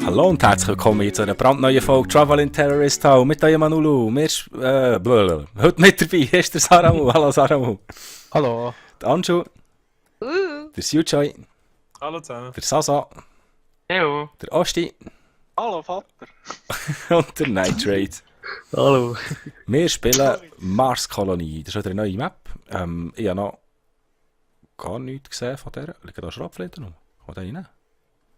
Hallo und herzlich willkommen zu einer brandneuen Folge Traveling Terrorist Town mit eurem Manulu. Heute mit dabei ist der Saramu. Hallo Saramu. Hallo. Der Anshu. Der Suchoi. Hallo zusammen. Der Sasa. Hallo. Der Osti. Hallo Vater. Und der Nitrate. Hallo. Wir spielen Mars Kolonie. Das ist wieder eine neue Map. Ich habe noch gar nichts gesehen von der. Liegen da Schrotflinten rum? Kann man da rein?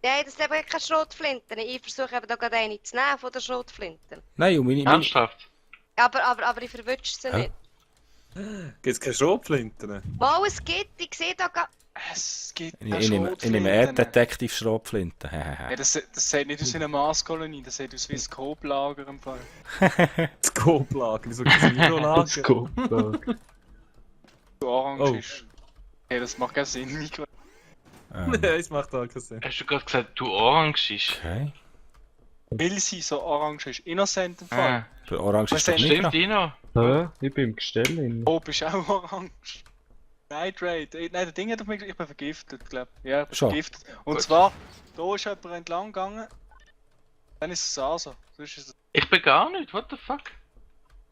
Nein, das sind eben keine Schrotflinten. Ich versuche eben da gerade eine zu nehmen von den Schrotflinten. Nein, und meine... Ernsthaft? Aber ich verwünsche sie nicht. Gibt es keine Schrotflinten? Mal, es gibt, ich sehe da gerade... Es gibt Ich nehme eher Detektiv Schrotflinten. Ja, das sieht nicht aus wie eine Marskolonie, das sieht aus wie ein Skop-Lager im Fall. Das Coop-Lager, so ein Casino-Lager. Skop-Lager. So orange Oh. ist. Hey, das macht keinen Sinn, Nico. Nein, das macht auch keinen Sinn. Hast du gerade gesagt, du orange ist? Okay. Weil sie so orange ist. Innocent im Fall. Der Orange Was ist doch hast du nicht Stimmt, Dino? Hä? Ich bin im Gestell hin. Oh, bist du auch orange? Nitrate. Nein, der Ding hat doch mich... Ich bin vergiftet, glaub ich. Ja, ich bin Schon. vergiftet. Und Gut. zwar, da ist jemand entlang gegangen. Dann ist es Sasa. Sonst ist es... Ich bin gar nicht, what the fuck?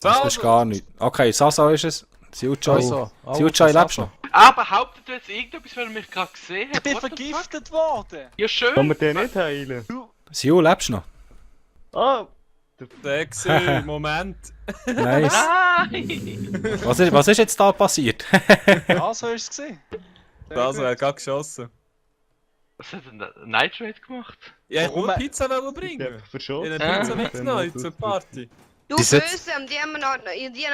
Das ist gar nicht. Okay, Sasa ist es. Suchoi. Suchoi, lebst du noch? Ah, behauptet du jetzt irgendetwas, weil du mich gerade gesehen hast? Ich bin What the fuck? vergiftet worden! Ja, schön! Kann man den nicht heilen? Siu, lebst du noch? Ah! Sexy, Moment. Nice. Nein! Was ist jetzt da passiert? Sasa ist es gesehen. Das hat gerade geschossen. Was hat denn der Nitrate gemacht? Ja, ich Warum? wollte Pizza Ich bringen. hab Ich verschossen. habe eine Pizza Ah. mitgenommen zur Party. Du Ist jetzt- Böse, die haben noch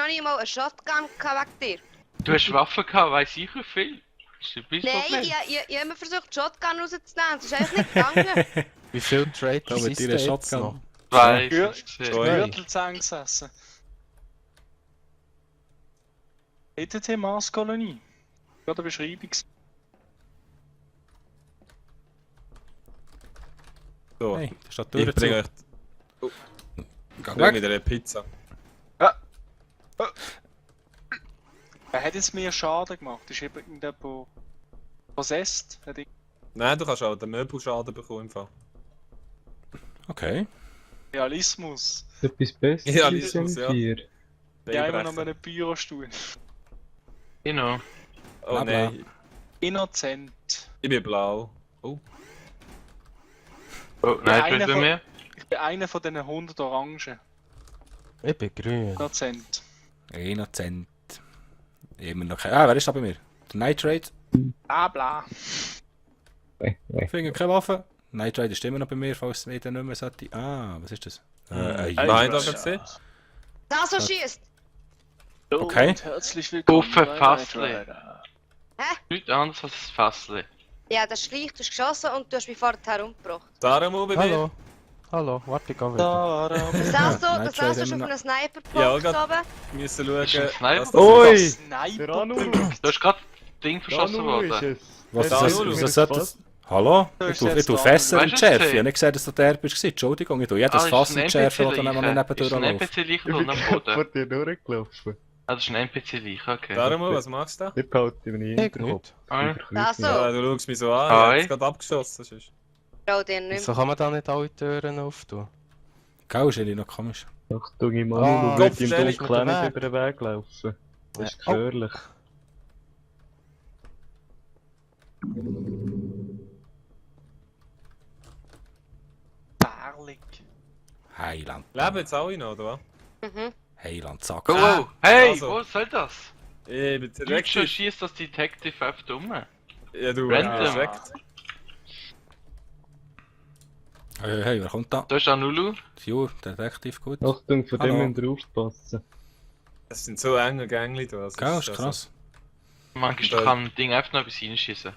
nicht mal einen Shotgun gehabt wegen dir. Du hast Waffen gehabt, weiss ich wie viel? Ist ein bisschen Nein, Problem. ich habe immer versucht, die Shotgun rauszunehmen. Das ist eigentlich nicht gegangen. Wie viel Trade Da mit deiner Shotgun. Zwei, Gür- 15. Gürtel zusammengesessen. ETT Marskolonie. Gerade eine Beschreibung. So, Hey, da steht die Tür ich bringe zu. euch Geh bring weg. wieder eine Pizza. Wer hat jetzt mir Schaden gemacht? Ist eben irgendjemand possessed? Hat ich... Nein, du kannst auch den Möbelschaden bekommen im Fall. Okay. Realismus. Etwas Besseres Ja, als Lismus, im ja. 4. Ja, immer noch Beibrechen. einen Bürostuhl. Genau. Oh Bla, bla. nein, Innocent. ich bin blau. Oh, Oh, Nitrate einer bei von- mir. Ich bin einer von diesen 100 Orangen. Ich bin grün. Innocent. 1 Cent. Immer noch kein... Ah, wer ist da bei mir? Der Nitrate. Bla bla. Finger keine Waffe. Nitrate ist immer noch bei mir, falls es mir dann nicht mehr sollte. Ah, was ist das? nein, da gesehen. Da so schießt. Okay. Und herzlich willkommen. Uffe bei Fassli. Night Rider. Nichts anderes als ein Fassli. Ja, das ist leicht, du hast geschossen und du hast mich vorher umgebracht. Darum bei mir. Hallo. Hallo, warte, ich geh wieder. Das Sasso Night ist Rider auf immer einen Sniper Ja, gepackt grad- oben. Wir müssen schauen, Ist ein Sniper? was das Ui! ist. Der Sniper. Anu. Du hast gerade das Ding verschossen Anu ist worden. es. Was ist Ja, das? Lulu. Was sollte das? Hallo? Da Ich ist tu jetzt Fässer Weißt du, entschärfen. was Ich habe nicht gesehen, dass du der bist. Entschuldigung, ich tu jedes Ah, Fass ist ein entschärfen, das dann NPC-Leiche. neben Ist ein durchläuft. NPC-Leiche Ich bin am gerade vor Boden? dir durchgelaufen. Ah, das ist ein NPC-Leiche, okay. Darum, was machst du da? Ich behalte mich Ich nicht. nicht. Ah, Da so. Ja, du schaust mich so an, Hi. ich hab gerade abgeschossen. sonst. Trau dir nicht Wieso mehr. kann man da nicht alle Türen auftun? Gell, ist irgendwie noch komisch. Achtung, im Ah, Anu, du willst im Kopfstellung Dunkeln mit dem nicht über den Weg laufen. Das ist Oh. gefährlich. Bärlig. Heiland. Leben jetzt alle noch, oder was? Mhm. Heiland, zack. Oh, wow. Hey, Also. was soll das? Ich bin Deutscher direkt. schießt das Detective einfach dumm. Ja, du Random. direkt. Hey, hey, wer kommt da? Da ist Anulu. Fjord, Detektiv, gut. Achtung, von dem Hallo. müsst ihr aufpassen. Es sind so enge Gängli da. das Gell, ist also- krass. Manchmal kann ein Ding einfach noch etwas reinschießen.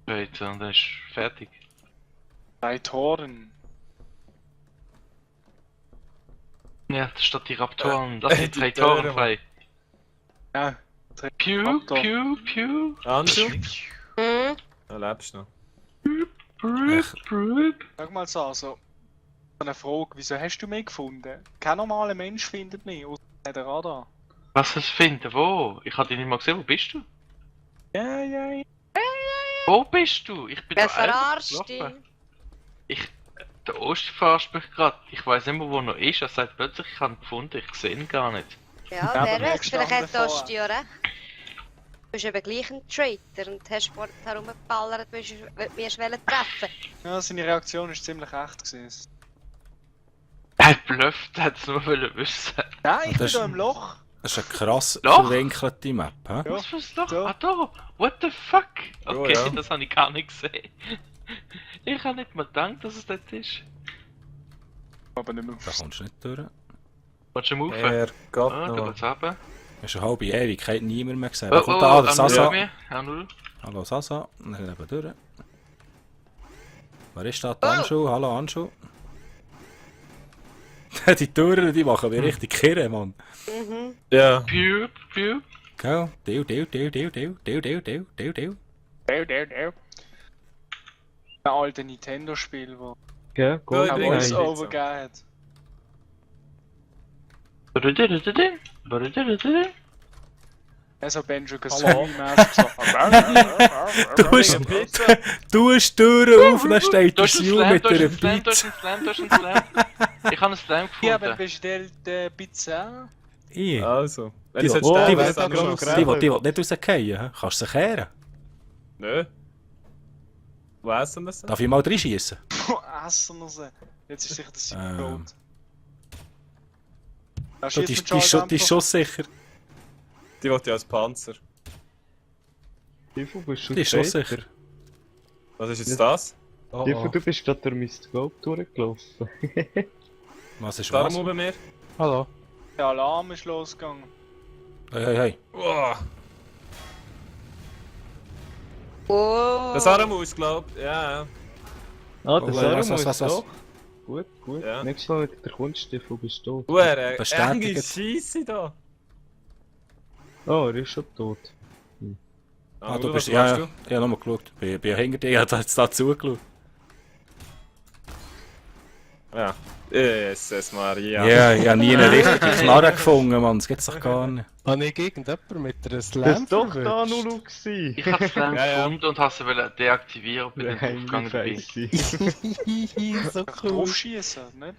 Right, und dann ist fertig. Bei Toren. Ja, das steht die Raptoren. Das sind die 3 Töre, Tore frei. Ja. Piu, Raptor. piu, piu. Anschu? Mhm. Da lebst du noch. Brüb, brüb. Sag mal so, also. Eine Frage, wieso hast du mich gefunden? Kein normaler Mensch findet mich, außer der Radar. Was hast du finden? Wo? Ich hab dich nicht mal gesehen. Wo bist du? Ja. Wo bist du? Ich bin Wer da einfach verarscht dich? gelaufen. Der Ost verarscht mich gerade. Ich weiß nicht mehr, wo er noch ist. Er sagt plötzlich, ich habe ihn gefunden. Ich sehe ihn gar nicht. Ja, aber wer mir weiß, vielleicht hat gestanden Osti ja recht. Du bist eben gleich ein Traitor und hast vorher herumgeballert, weil du mich treffen. Ja, seine Reaktion war ziemlich echt gewesen. Er hat blufft, er hat es nur wissen. Nein, ich bin das- da im Loch. Das ist eine krass Doch. verwinkelte Map, hä? Ja. Was fürs Loch? So. Ah, da! What the fuck? Okay, ja. das habe ich gar nicht gesehen. Ich habe nicht mal gedacht, dass es dort ist. Aber nicht mehr. Da kommst du nicht durch. Willst du move? Er geht Ah, du noch. geht's runter. Du hast eine halbe Ewigkeit niemand mehr gesehen. Oh, Kommt oh, da, der an Sasa. mir. An Hallo Sasa. Und dann eben durch. Wer ist da? Die Anschu? Hallo Anschu. Die Touren, die machen mich richtig kirre, Mann. Mhm. Ja. Pew, pew. Gell? Deal. Ein altes Nintendo-Spiel, wo Gell? Gold Ja, ein ich bringe es. Voice-Over gegeben hat. Also Benjo Kazooie-mäßig so. Du hast, du hast die Türen auf und dann steht Du der hast einen Sil Slam, mit du hast einer einen Slam, du hast Pizza. einen Slam, du hast einen Slam. Ich habe einen Slam Ja, aber gefunden. bestellt Pizza. Ich. Also. Wenn Die ich jetzt will- sterbe, die ist will es dann gerade schon noch gesehen. Die will nicht rausgehen, hä? Kannst du sie kehren? Nö. Wo essen wir sie? Darf ich mal reinschiessen? Essen wir sie. Jetzt ist sicher der Sieg Ähm. tot. Da Die schießt ist man schon die ist schon sicher. Die will ja als Panzer. Wie viel bist du Die ist schon Traitor? sicher. Was ist jetzt das? Wie viel du bist gerade durch mein Scope durchgelaufen? Was ist Darum was? oben mehr? Hallo. Der Alarm ist losgegangen. Hey. Oh, Oh. das Aramus, glaub ich. Ja. Ah, Oh, das was, Arm was? ist doch. Gut. Ja. Nächstes Mal mit der Kunststiefel bist du tot. Enge Bestätigt. Scheisse da. Oh, er ist schon tot. Ah, du was bist. machst Ja, ich habe nochmal geschaut. Ich bin ja hinter dir, ich habe jetzt da zugeschaut. Ja. Jesus Maria. Ja, ich habe nie eine richtige Knarre gefunden, Mann. Das gibt's doch gar nicht. Habe ich irgendjemand mit einer Das Slam ist doch da verwünscht? Nulu gewesen. Ich habe Slam Ja, ja. gefunden und habe sie wollen deaktivieren und bin dann Nein, aufgegangen dabei. Scheiße. So cool. Draufschießen, nicht?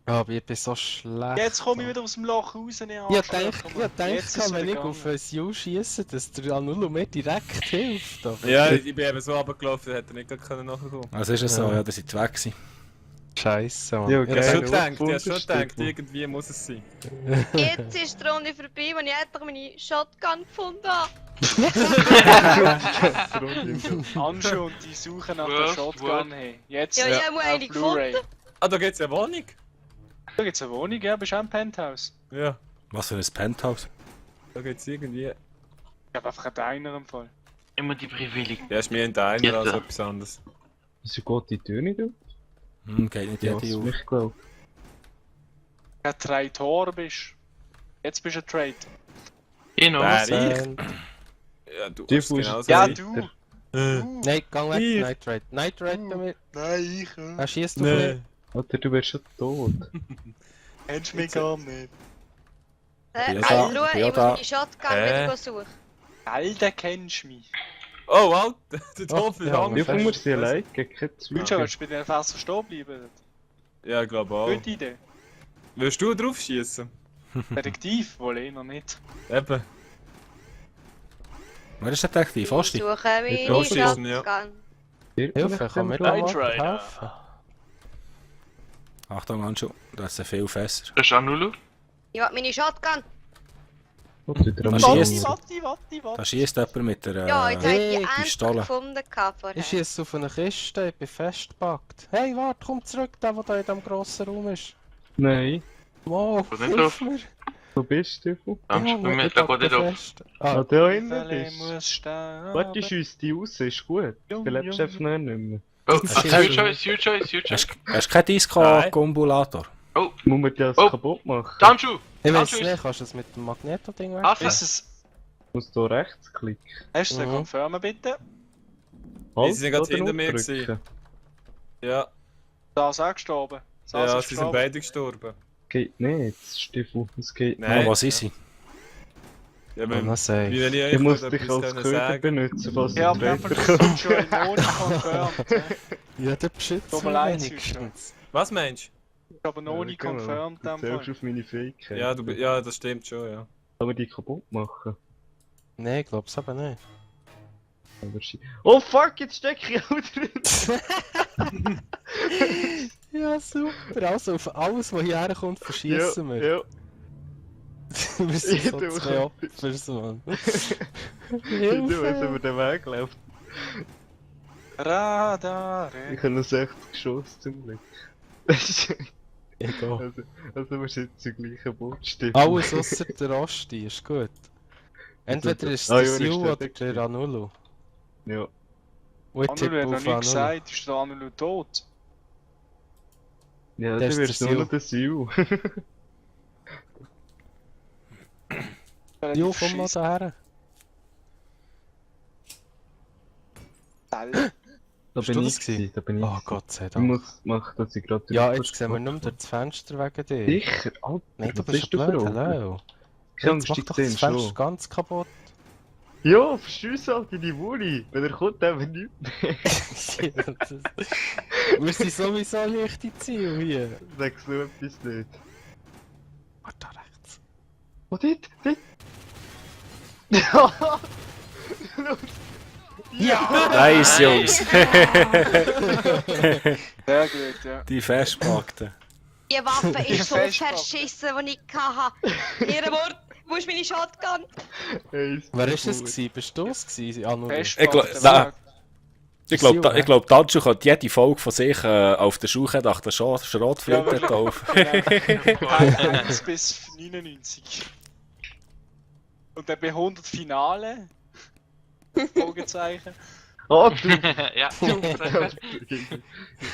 Aber ich bin so schlecht. Jetzt komme ich wieder aus dem Loch raus. Ich denke, Jetzt ist wenn wieder ich auf gegangen. ein Ju schiesse, dass der Anulo mir direkt hilft. Aber Ja, ich bin eben so runtergelaufen, hätte nicht gerade nachkommen. Also ist es so, ja, dass ich weg gewesen. Scheisse, Mann. Ja, Ich hab geil. schon gedacht, ich hab schon Wunderstück. gedacht, irgendwie muss es sein. Jetzt ist die Runde vorbei, wenn ich endlich meine Shotgun gefunden habe. Anschauen und die suchen nach der Wurf, Shotgun. Wurf. Hey. Jetzt Ja, ich habe auf eine Blu-ray. Ah, da geht's eine Wohnung? Da gibt's eine Wohnung, ja, bist du auch im Penthouse? Ja, Was für ein Penthouse. da geht's irgendwie. Ich habe einfach einen Diner im Fall. Immer die Privilegien. Ja, ist mir ein Diner Jetzt, als ja. etwas anderes. Wieso geht die Tür nicht auf? Geht nicht Ja, jede auf. ich glaube. Ja, 3 Tore bist. Jetzt bist du ein Trade. Ich noch. Wer? Ähm, Ja, du Die hast Fuß- genauso. Ja, wie- du! Nein, geh weg, Ich. Night Raid. Night Raid damit. Nein, ich Er schießt auf Nee. mich. Alter, du wärst schon tot. Kennst du mich gar nicht. bin ja Also, da, schau, ich bin ich ja muss da. meine Shotgun Hä? wieder suchen. Alter, kennst du mich. Oh, wow, der Teufel ja, hängt Wie fest. viel wir sie allein gegen keine Wünschen, Züge? willst du bei den Fässern stehen bleiben? Ja, ich glaube auch. Gute Idee. Willst du drauf schießen? Detektiv, wohl eh noch nicht. Eben. Wer ist der Detektiv? Ich Osti? suche meine Osti ist Shotgun. ja. Hilfe, kann mir da Night mal Rider. helfen? Achtung, Anschu. Das ist viel Fässer. Das ist Anulu. Ich will meine Shotgun. Da Warte, schießt- warte. Da schießt jemand mit der. Ja, jetzt habe ich die hey, endlich Pistole. gefunden vorher. Ich schieße auf eine Kiste, ich bin festgepackt. Hey, warte, komm zurück, der da in diesem grossen Raum ist. Nein, Wow, Was nicht hilf drauf? mir. wo bist du? Dann Ja, bei mir, ich da pack geht nicht den auf. fest. Ah, Ah, da innen Welle bist. muss sterben. Warte, schießt die raus, ist gut. Du lebst einfach noch nicht mehr. Oh, ist your choice, your choice, your choice. Hast du keinen Disco-Kumbulator? Oh, Muss man das Oh. kaputt machen? Tanju! ich weiß Tanju nicht, kannst du das mit dem Magneto-Ding weg? Asse! Ist es... Muss da rechts klicken. Hast du den Mhm. Confirmen bitte? Sie sind gerade oder hinter mir drücken. Ja, Da ist auch gestorben. Das ja, ist sie sind gestorben. beide gestorben. Geht nicht, Stiefel, es geht nicht. Nein. Oh, was ist sie? Ja, Ja, na safe. wie wenn ich Ich euch muss etwas dich als können Köder sagen. benutzen, falls Ja, du aber Traitor das sind schon in Noni confirmed. hä? Ja, der beschützt Tut mir mich leid, wenigstens. Was meinst Ist aber noch nie confirmed. Du in dem zählst Fall. auf meine du? Fähigkeit. Ja, ja, das stimmt schon, ja. Kann man die kaputt machen? Nein, ich glaub's aber nicht. Aber oh fuck, jetzt stecke ich auch drin! Ja, super. Also auf alles, was hierher kommt, verschießen wir. Ja, Wir sind so Ja, du zwei kannst- Opfer, Mann. ja. Du weißt, über den Weg läuft. Radare. Ich habe noch 60 Geschosse zum Glück. Das ist- Egal. also wir sind zur gleichen Bootstift. Alles ausser der Rosti ist gut. Entweder ist es Ah, der ja, Siu ist oder der der Anulu. Ja. Und ich Anulu tippe hat noch auf nicht Anulu. gesagt, ist der Anulu tot? Ja, Der du ist wirst der nur Sil. noch der Sil. Jo, komm mal daher. Da Bist bin du ich das gewesen? gewesen, da bin ich. Oh gewesen. Gott sei Ich Dank. muss machen, dass ich gerade Ja, drüber jetzt sehen wir springe. nur durch das Fenster wegen dir. Sicher, Alter, Nein, du was bist bist ein du blöd, für Augen? hallo. Kannst Jetzt mach du doch den das Fenster schon? ganz kaputt. Ja, verschiss halt in die Wuri. Wenn er kommt, eben nicht mehr. Ja, wir sind sowieso leichte Ziel hier. Sag so etwas nicht. Warte, da rechts. Oh, dort, dort. Ja! Nice, Jungs. Sehr gut, ja. Die Festpackten. Die Waffe ist so Festpacken. verschissen, die ich hatte. Ihre Wort, wo ist meine Shotgun? Hey, Wer ist es gewesen? Bist du es gewesen, Anulu? Festpacken, nein. Ich Sil, glaube, hä? Datschu könnte jede Folge von sich auf der Schuhe nach der Schrotflinte Ja, auf. 1 bis 99. Und dann bei 100 Finale. Fragezeichen. Oh, du! Ja, Ich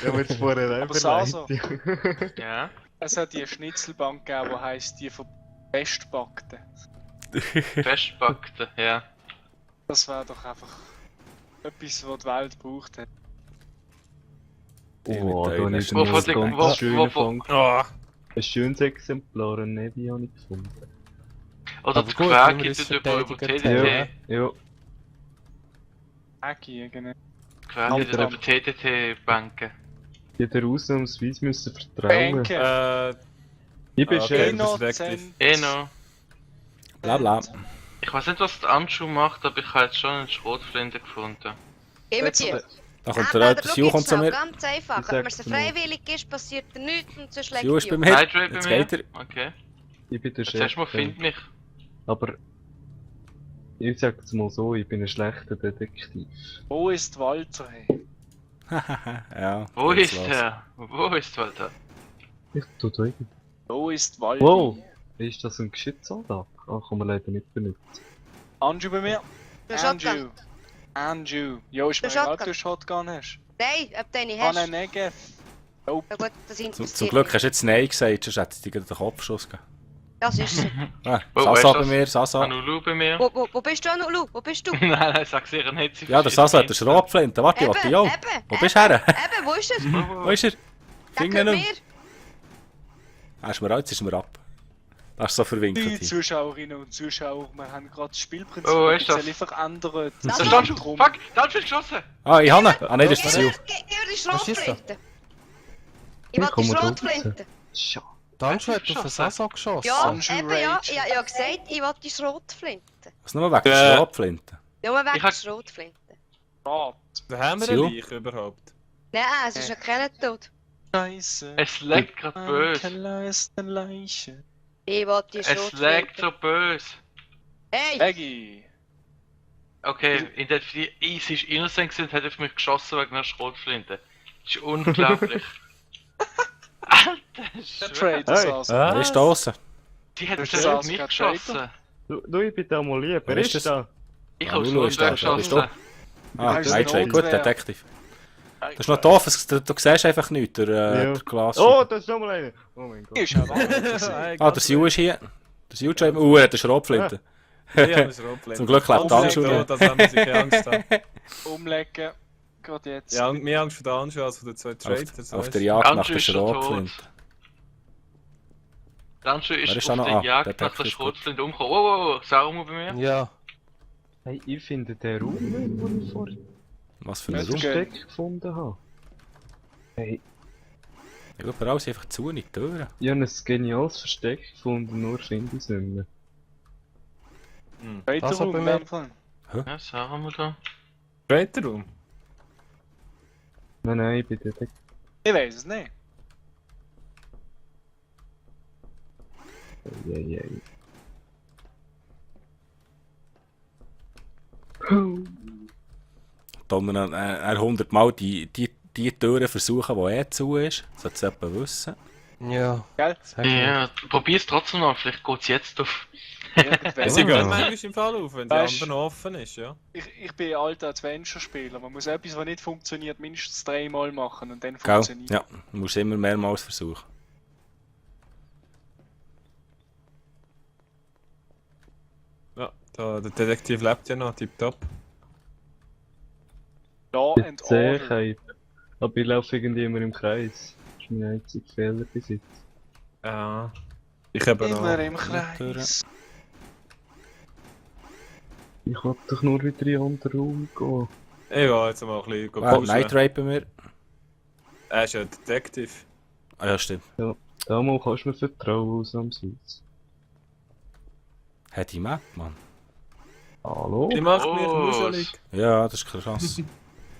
habe jetzt vorher Aber Sasa. überlegt. ja. Es hat die Schnitzelbank gegeben, die heisst die von Festbackten. Festpackte, ja. Das wäre doch einfach etwas, was die Welt braucht hat. Oh, da habe ich Wo noch von einen der- ganz wo- schönen wo- Fang. Oh, Ein schönes Exemplar, ein Nevi habe ich gefunden. Oder Aber die gut, Quer wenn wir gibt uns es über verteidigt TDT. Ja. Ecki, genau. Quer gibt es über TDT-Banken. Jeder ausnahmsweise müssen vertrauen. Banken! Ich bin Okay. Chef. das weg, Innocent. noch. Bla bla. Ich weiß nicht, was der Anschuh macht, aber ich habe jetzt schon eine Schrotflinte gefunden. Gib mir Jetzt die. aber- Da kommt Aber der schau Siu jetzt kommt zu noch, mir. ganz einfach. Ich Wenn man sag's so mal. freiwillig ist, passiert dir nichts und sonst schlägt Siu ist bei die mir. Nightrate bei Jetzt mir? geht er. Okay. Ich bin der Jetzt Chef. erst mal find mich. Aber ich sag's mal so, ich bin ein schlechter Detektiv. Wo ist Walter? Hey? Ja. Wo geht's ist los. der? Wo ist Walter? Ich tu da irgendwie. Wo ist Waldi? Wow! Ist das ein Geschützanlage? Ah, kann man leider nicht benutzen. Anju bei mir? Du Shotgun. Anju. Anju. Jo, ist Du mir egal, ob Shotgun. du Shotgun hast. Nein, ob du eine Ah, hast. nein, Negev. Nope. Ja gut, das Zum interessiert Glück mich. hast du jetzt Nein gesagt, sonst hättest du dir den Kopfschuss gegeben. Das ist so. Ah, Oh, Sasa weißt bei du mir, Sasa. Anulu bei mir? Wo bist du, Anulu? Wo bist du? Nein, nein, sag sicher nicht. sie Ja, der verschießen Sasa hat eine Fenster. Schrotflinte. Warte, Eben, warte, jo. eben, Wo bist du her? Eben, wo ist er? Wo ist er? Der Fing gehört ihn mir. Ah, ist mir jetzt ist mir ab. Das ist so Die verwinkelt hier. Zuschauerinnen und Zuschauer, wir haben gerade das Spielprinzip Oh, ein ist das? bisschen verändert. Das Da ist stand schon. Drum- Fuck, da hat schon geschossen! Ah, ich habe ihn. Ah, nein, das ist der Siu. Gib mir die Was ist Schrotflinte. Ich will die komme da Schrotflinte. Schade. Danju hat auf den geschossen. Sasa geschossen. Ja, Anju eben ja. Rage. Ich habe ja gesagt, ich will die Schrotflinte. Was nur wegen der Schrotflinte? Nur wegen Ich der hab- Schrotflinte. Rat. da haben wir Siu? eine Leiche überhaupt. Nein, es ist ja keiner tot. Scheiße. Es leckt grad böse. Leisten Leiche. Ich will die Es leckt Schrotflinte. so böse. Hey! Maggie. Okay, identifiziert, sie ist innocent gewesen und hat auf mich geschossen wegen einer Schrotflinte. Das ist unglaublich. Alter, Der Schwede. Trader Hey. saß. Wer ist da draussen? Die hat Ist auf das mich kein geschossen. Du, ich bin da mal lieb. Wer Wer ist ist da? Ich Ah, habe Lulu schon ist da. Bist du? geschossen. Ah, Heißt Nightshade. Gut, Notwehr. Detektiv. Das ist noch doof, du siehst einfach nichts durch Ja. der Glas. Oh, da ist noch mal einer. Oh mein Gott. Ist ja wahr. Ah, der Siu ist hier. Der Siu ist eben... er hat eine Schrotflinte. Ich habe eine Schrotflinte. Zum Glück lebt Alle Anschu sind noch. tot, also haben wir keine Angst haben. Umlegen. gerade jetzt. Ja, und mehr Angst vor der Anschau als vor den zwei Traders. Auf weißt der du? Jagd nach Ganz der schön tot. Schrotflinte. Dancho Wer ist ist da auf noch? der Ah, Jagd der nach der Detektiv, gut. Schrotflinte umgekommen. Wow, Sauermann bei mir. Ja. Hey, ich finde den Raum nicht, den ich vorhin Was für ein Ja, ein Raum? okay. Versteck gefunden habe. Hey, Ja, überall sind einfach zu in die Türen. ich habe ein geniales Versteck gefunden, nur finde ich es nicht mehr. Weiter Also rum, bei in mir- dem Fall. Ja, Sauermann da. Trader Room. Nein, ich bin der Ich weiß es nicht. Detektiv. Da wir dann 100 Mal die Türen versuchen, die zu ist. Sollte es jemand wissen. Ja. Gell? Sag mir. Ja, probier's trotzdem noch, vielleicht geht's jetzt auf. Irgendwann. Sie gehen manchmal im Fall auf, wenn die Weißt- anderen offen ist, ja. Ich bin ein alter Adventure-Spieler. Man muss etwas, was nicht funktioniert, mindestens 3-mal machen und dann Gell? funktioniert. Ja, du musst immer mehrmals versuchen. Ja, der Detektiv lebt ja noch, tipptopp. Law and Order. Zähigkeit. Aber ich laufe irgendwie immer im Kreis. Das ist mein einziger Fehler bis jetzt. Ja. Ich habe Immer noch. im Kreis. Ich wollte doch nur wieder in einen anderen Raum gehen. Ich will jetzt mal ein bisschen Ah, pushen. Night Raid bei mir. Er ist ja ein Detektiv. Ah ja, stimmt. Damals kannst du mir vertrauen, ausnahmsweise. Hat die Map, Mann. Hallo? Die macht mich Oh, muschelig. Ja, das ist krass.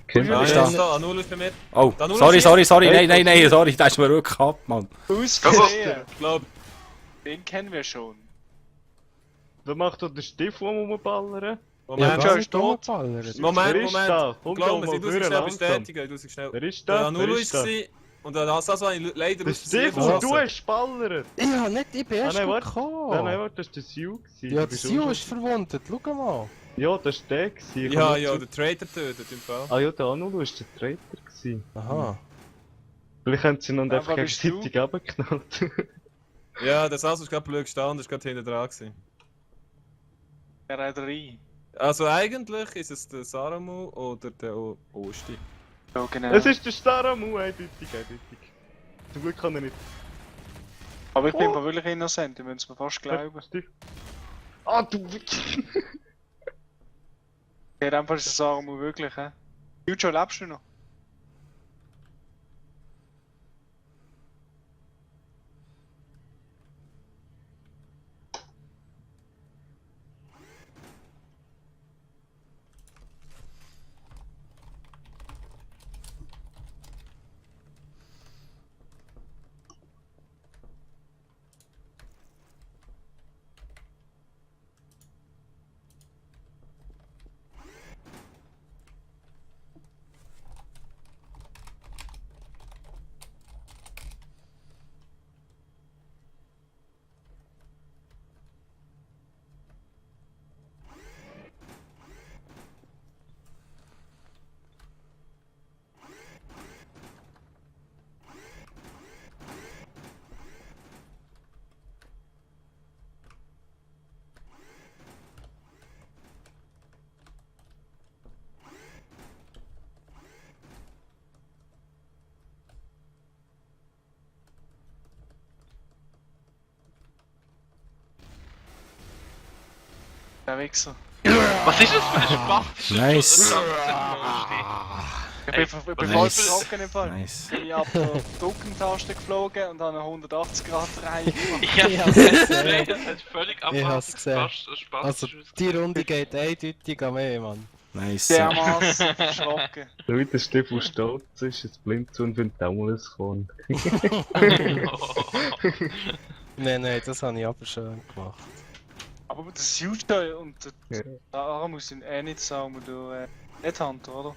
Kennt Ja, ihr ist ja, da. ist da. Anul ist bei mir. Oh, Dann nur sorry, noch sorry, sorry. Hey, Nein, sorry. Das ist mir wirklich ab, Mann. Ausgesehen. Ich glaube, Den kennen wir schon. Wer macht da den Stift rumballern? Ja, Moment, schon gar nicht tot. rumballert. Moment, Wer ist da? Komm Glaub doch mir, mal du musst vorne schnell langsam. bestätigen, du musst schnell. Wer ist Der da? Anul Wer war ist da? es und der das habe ich leider Der aus Versehen Stift, verlassen. du hast ballert! Ja, nicht, ich bin erst nein, warte. gekommen. Nein, warte, das war der Siu. gewesen. Ja, Du der bist Sio auch ist verwundet, schau mal. schon- Ja, das war der. gewesen. Ich Ja, kann ja, nicht der Trader tötet im Fall. Ah ja, der Anulu war der Traitor. gewesen. Aha. Vielleicht haben sie einander Ja, einfach wer bist du? gegenseitig abgeknallt. Ja, der Sas ist gerade blöd gestanden, ist gerade hinten dran gewesen. Der hat 3. Also eigentlich ist es der Saramu oder der Osti. Ja, genau. Es ist der Staramu, eindeutig. Zum Glück kann er nicht. Aber ich bin mir wirklich innocent, ich muss es mir fast glauben. Stift. Ah, du Ja, in dem Fall ist das Armu wirklich, hä? Jujo, lebst du noch? Der Wichser. Was ist das für ein Spaß? Nice. Ich Ey, bin was voll ist- verschrocken im Fall. Nice. Ich hab die Druckentaste geflogen und habe eine 180 Grad Reihe gemacht. Ich hab's Ich hab's gesehen, gesehen. das hat völlig Ich hab's abartig gesehen. Spaß. Also, die Runde geht eindeutig an mich, Mann. Nice. Dermaßen verschrocken. So wie der Stiefel stolz ist, jetzt blind zu und findet auch mal ein Korn. Nein, das habe ich aber schön gemacht. Aber das Jujo und Ja. der Armu sind nicht sagen, du nicht Hunter, oder?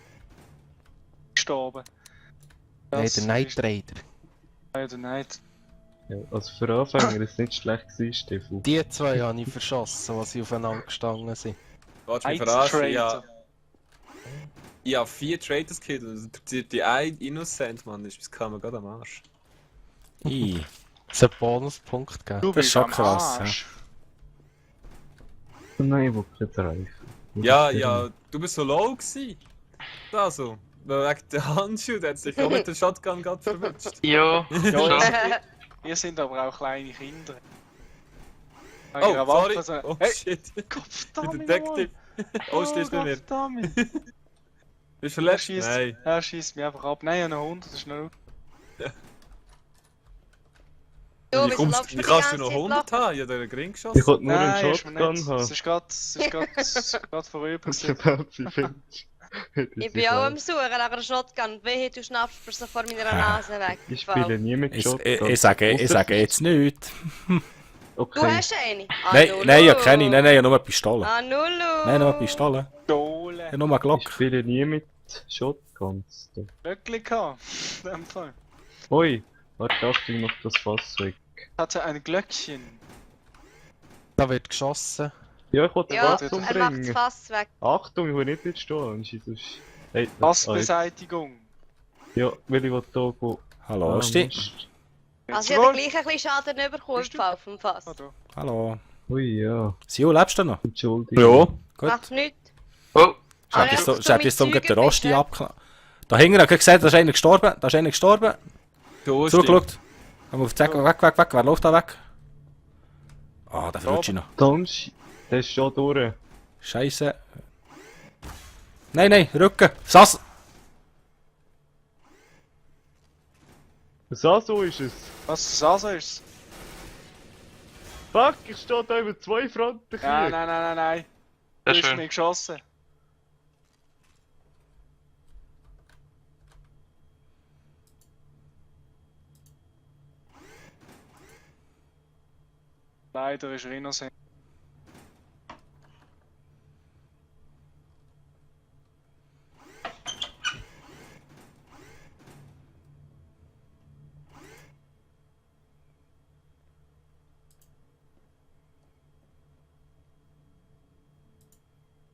Gestorben. Nein, Das der Night ist- Raider. Nein, der Night. Ja, also für Anfänger ist es nicht schlecht gewesen, Stiefel. Die zwei habe ich verschossen, als sie aufeinander gestanden sind. Warte, mich Night verarschen. Ja, Traitor. ich habe 4 Traders gekillt und die eine Innocent, Mann, ist, das kann man gerade am Arsch. I. Es hat einen Bonuspunkt gegeben. Du Das ist bist schon am krass, Arsch. Nein, ich will nicht erreichen. Ja, ja, du bist so low gewesen. Also, wegen der Handschuhe, der hat sich auch mit der Shotgun gerade verwünscht. Ja, Ja, schon. ihr sind aber auch kleine Kinder. Oh, sorry. So, Oh hey, shit. Kopfdami, Der Detective. Oh, stehst bei mir. Kopfdami. Bist du verletzt? schießt, Nein. er schießt mich einfach ab. Nein, ich habe einen Hund, das ist noch... Du, Wie wieso kommst läufst wie du die kannst du ganze noch Zeit 100 lang? haben? Ich habe den Ring geschossen. Ich wollte nur einen Nein, ist mir Shotgun nicht. haben. Es ist gerade vorüber. Das gewesen. ist ein Pepsi findest. Ich bin auch am Suchen nach einer Shotgun. Wehe, du schnappst mir so vor meiner Nase weg. Ich spiele nie mit Ich Shotgun. sage jetzt nichts. Du Okay. hast eine? Nein, ich kenne ihn. Nein, ich habe nur eine Pistole. Anulu! Nein, nur eine Pistole. Ich Dole. habe nur eine Ich Glock. spiele nie mit Shotguns. Glücklich gehabt. In dem Fall. Ui, warte, Achtung, noch das Fass weg. Hatte ein Glöckchen. Da wird geschossen. Ja, ich wollte Ja, was er macht das umbringen. Fass weg. Achtung, ich will nicht jetzt stehen. Jesus. Hey, Passbeseitigung. ja, weil ich will da gehen. Hallo, Sti. Mist. Also ich habe gleich ein bisschen Schaden bekommen Bist im du? Fall vom Fass. Ah, da. Hallo. Ui, ja. Sio, lebst du noch? Entschuldigung. Gut. Macht nichts. Oh, Aber Schau jetzt, jetzt du so mit den Zeugen Rosti bist, abknallen. Da hinten, ich habe gesehen, da ist einer gestorben. Da ist einer gestorben. Du hast Zugeschaut. Haben wir weg, weg, weg. Wer läuft da weg? Ah, der verrutscht ich noch. Dann, der ist schon durch. Scheiße. Nein, Rücken. Sass. So ist es. Was das also ist? Fuck, ich stehe da über 2 Fronten. Nein. Du sehr hast schön. mich geschossen. Leider ist er innocent.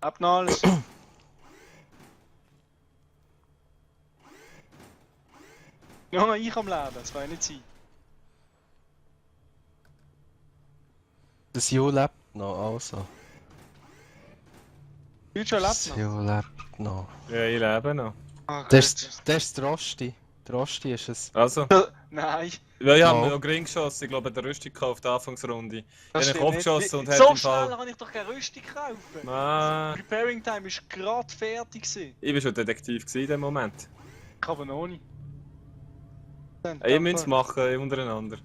Ab noch alles. Nur ich am Leben, das kann ja nicht sein. Das Jo lebt noch, also. Deutscher Das lebt noch. Jo lebt noch. Ja, ich lebe noch. Ah, Das gut. ist der Rosti. Der Rosti ist es. Also, Nein, ja, ich habe Oh. mir noch Ring geschossen. Ich glaube, der Rüstung gekauft, das Anfangsrunde. Ich habe den stimmt Kopf nicht. geschossen und So hat im schnell Fall... kann ich doch keine Rüstung kaufen. Mann. Preparing Time war gerade fertig. Gewesen. Ich war schon Detektiv gewesen in dem Moment. Ich habe noch nicht. Ihr müsst es machen, untereinander.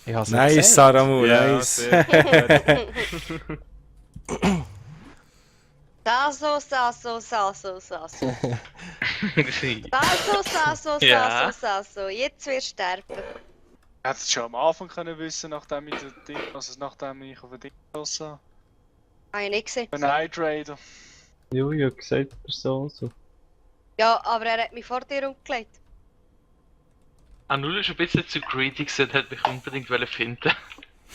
Ich hab's Nice, gesehen. Saramu, Ja, nice. sehr gut. Sasso. Ja. Sasso. Jetzt wirst du sterben. Ich hätte es schon am Anfang können wissen, nachdem ich den Ding, also nachdem ich auf den Ding geschossen habe. Habe ich nicht gesehen. Ein Night Raider. Ja, ich habe gesagt, so. Ja, aber er hat mich vor dir umgelegt. Anul ist ein bisschen zu greedy gewesen und hat mich unbedingt finden.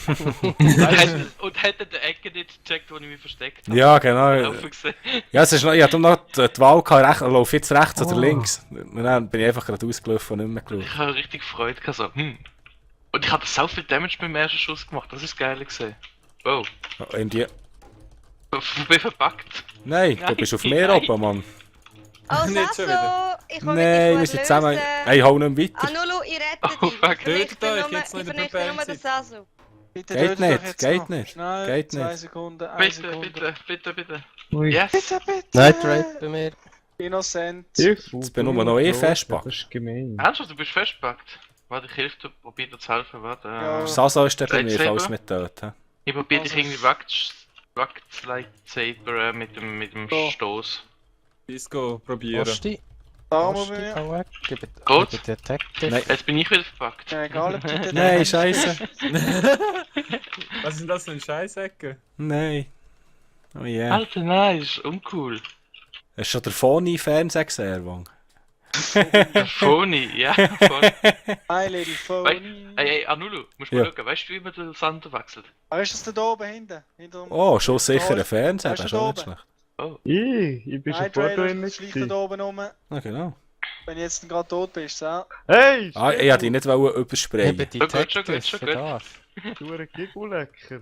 Und hätte die Ecke nicht gecheckt, wo ich mich versteckt habe. Ja, genau. Laufen gesehen. Ja, es ist noch, ich hatte noch die Wahl gehabt, lauf jetzt rechts oder links. Und dann bin ich einfach gerade ausgelaufen und nicht mehr geschaut. Ich habe richtig Freude gehabt, so, Und ich habe so viel Damage beim ersten Schuss gemacht, das ist geil gewesen. Wow. Oh, irgendwie... Ich bin verpackt. Nein, du Nein, bist auf mir nein. oben, Mann. Oh, Nicht schon Sasso! Ich komme Nein, wir dich sind gut zusammen... lösen. Hey, hau nicht mehr weiter. Anulu, ich rette Oh, dich. fuck, Ich vernichte tötet euch nur- jetzt noch ich in der vernichte nur den Preparing-Zeit. Sasso. Bitte Geht tötet euch nicht, jetzt geht noch. nicht, Schnell, geht 2 nicht. Sekunden, 1 Bitte, Sekunde. bitte. Ui, Yes! Bitte. Night Raid bei mir. Innocent. Jetzt bin nur noch festgepackt. Das ist gemein. Ernsthaft, du bist festgepackt. Warte, ich helfe dir, probier dir zu helfen, warte. Ja. Sasso ist der bei mir, Lightsaber? falls mit töten. Ich probier dich Also- irgendwie wegzulightsabern mit dem So. Stoß. Disco probieren. Rosti. Da mal Rosti, bei mir. komm weg. Gib Gut. den Detective. Nein. Jetzt bin ich wieder verpackt. Ja, egal ob du den Nein, scheiße. Was ist denn das für ein Scheißecke? Nein. Oh yeah. Alter, nein, ist uncool. Hast du schon der Phony-Fernseher gesehen, Erwang? Phony, ja, Phony. My Little Phony. Ey, Anulu, musst Ja. mal schauen, weißt du, wie man den Sander wechselt? Ist das da oben hinten? Hinter dem- Oh, schon sicher ein Weißt Fernseher, du das ist auch nicht da schlecht. Ich bin schon Night vor Raider drin. schleicht da oben rum. Ja, genau. Wenn du jetzt gerade tot bist, so. Hey! Ah, ich wollte dich nicht übersprayen. Eben Schon gut, Detective schon für gut. darf. Du ein Giggle lecker.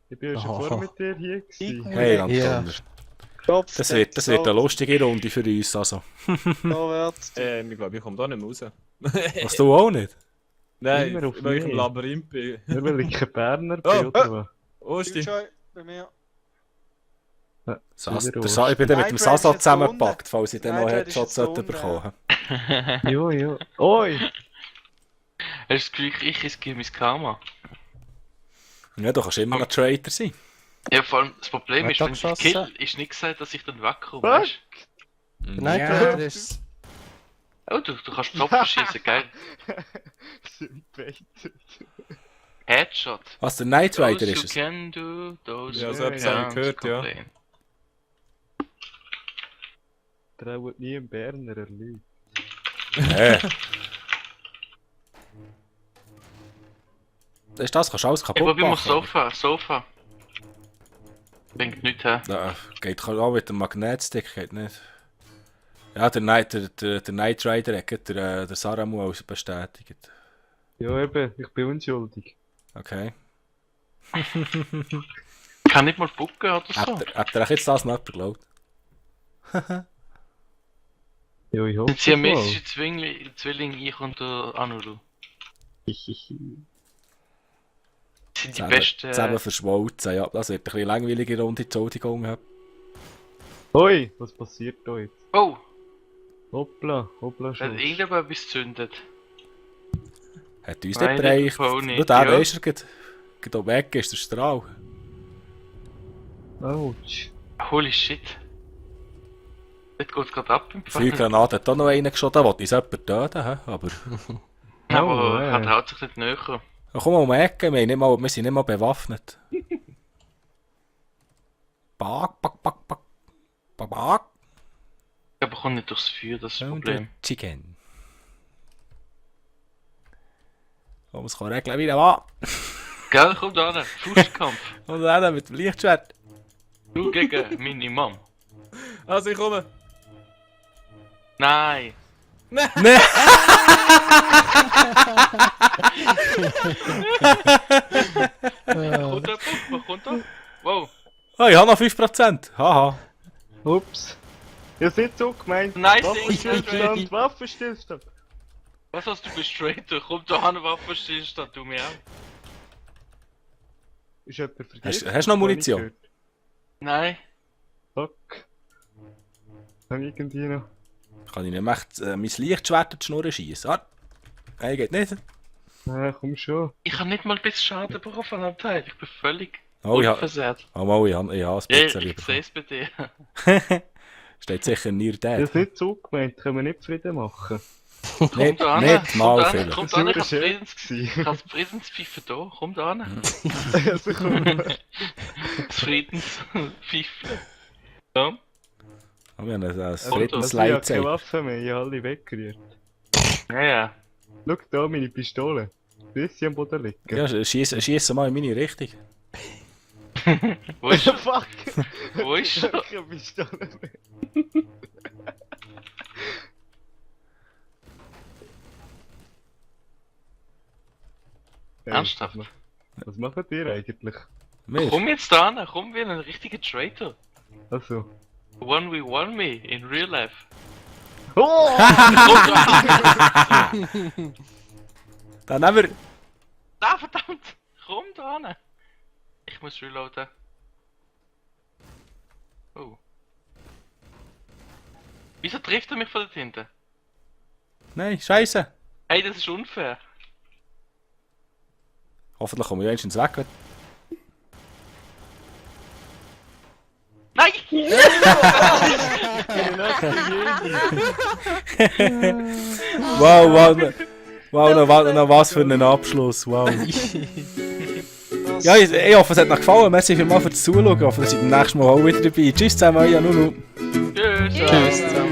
Ich bin ja schon Oh. vorher mit dir hier Giggle. gewesen. Hey, Ja. Anton. Das wird eine lustige Runde für uns, also. Vorwärts. Ich glaube, ich komme da nicht mehr raus. Was du auch nicht? Nein, Immer auf weil ich im mich. Labyrinth bin. Nur weil ich kein Berner bin, oder was? Oh, ist die? Killjoy bei mir. Ich bin Wieder dann mit dem Night Sasa Ride ist zusammengepackt, falls ich dann Night noch Ride ist Headshots jetzt sollte bekommen. Jo, jo. Oi! Hast du das Gefühl, ich riskiere mein Karma? Ja, du kannst immer noch Traitor sein. Ja, vor allem das Problem Wer ist, hat wenn ich geschossen? kill, ist nicht gesagt, dass ich dann wegkomme. Was? Weißt? Nein, Ja. Trader ist. Oh, du kannst Tropfen schießen, geil. Sympathie. Headshot. Was, der Knight Rider Those ist who es? can do, those Ja, who so etwas habe ich can't gehört, ja. complain. Traut nie einen Berner Leute. Das ist das, kannst du alles Ich kaputt probiere mal machen. Sofa. Bringt nichts her. Ja, geht auch mit dem Magnetstick, geht nicht. Ja, der Knight Rider hat gerade der Saramu als bestätigt. Ja, eben, ich bin unschuldig. Okay. Kann nicht mal bucken oder so. Hat er euch jetzt das noch geglaubt? Ja, ich hoffe Sind siamesische Zwilling, ich und der Anuru. Sind die besten. Zusammen verschmolzen, ja. Das wird eine bisschen langweilige Runde, Entschuldigung. Hoi, was passiert da jetzt? Oh, Hoppla, hoppla hat schon. irgendjemand etwas gezündet. Hat uns Nein, nicht der bereicht. Pony, Nur der, ja. weisst du, geht weg ist der Strahl. Autsch. Holy shit. Dort geht es gerade ab im Fall. Feuergranate hat da noch einen geschossen, da wollte ich jemanden töten, hä? Aber... Aber Oh, er traut sich nicht näher. Ja, komm mal um die Ecke, wir sind nicht mal bewaffnet. Bak. Aber kommt nicht durchs Feuer, das ist das Problem. Chicken. Komm, es kann regeln wie der Mann. Gell, komm da hin. Faustkampf. Und dann mit dem Lichtschwert. Du gegen meine Mom. Also, ich komme. Nein. Nein! Kommt da? Was kommt da? Wow. Oh, ich habe noch 5%. Haha. Ups. Ich hab's nicht so gemeint. Nice Waffenstillstand, Waffenstillstand. Was hast du bestraighter? Komm da an, Waffenstillstand, du mir auch. Ist jemand vergessen? Hast du noch Hab ich Munition? gehört. Nein. Fuck. Hab ich irgendwie noch? Kann ich nicht mehr mein Lichtschwert in die Schnur schießen? Ah. Nein, geht nicht. Komm schon. Ich habe nicht mal ein bisschen Schaden bekommen von einem Teil. Ich bin völlig Oh, ich unversehrt. habe ein Ja, bisschen ich sehe es bei dir. Steht sicher near Ich dead. hab's nicht so gemeint, können wir nicht Frieden machen. Nicht, da an, nicht mal komm da an, viel. komm Das da an, war ich schön habe gewesen. das Friedenspfeife da, komm da an. Also komm. Das Friedenspfeife. So. Oh, wir haben ein Und Also ich Friedensleid hab keine gezeigt. Waffe mehr, ich habe alle weggerührt. Ja, ja. Schau da, meine Pistole. Bis sie am Boden liegen. Ja, schieß mal in meine Richtung. Wo ist er? Fuck! Wo ist er? Welche Pistole mehr? Hey, Ernsthaft? Was macht ihr eigentlich? Wir? Komm jetzt da an, komm wie ein richtiger Traitor. Also. 1v1 me in real life. Oh! Komm da an! Dann nehmen wir... Ah, verdammt! Komm da an! Ich muss reloaden. Oh. Wieso trifft er mich von dort hinten? Nein, scheiße. Hey, das ist unfair. Hoffentlich komme ich wenigstens weg. Nein! Wow, noch was für einen Abschluss. Wow. Ja, ich hoffe, es hat euch gefallen. Merci vielmals fürs Zuschauen. Ich hoffe, ihr seid beim nächsten Mal auch wieder dabei. Tschüss zusammen, euer Nunu. Tschüss! Tschüss zusammen.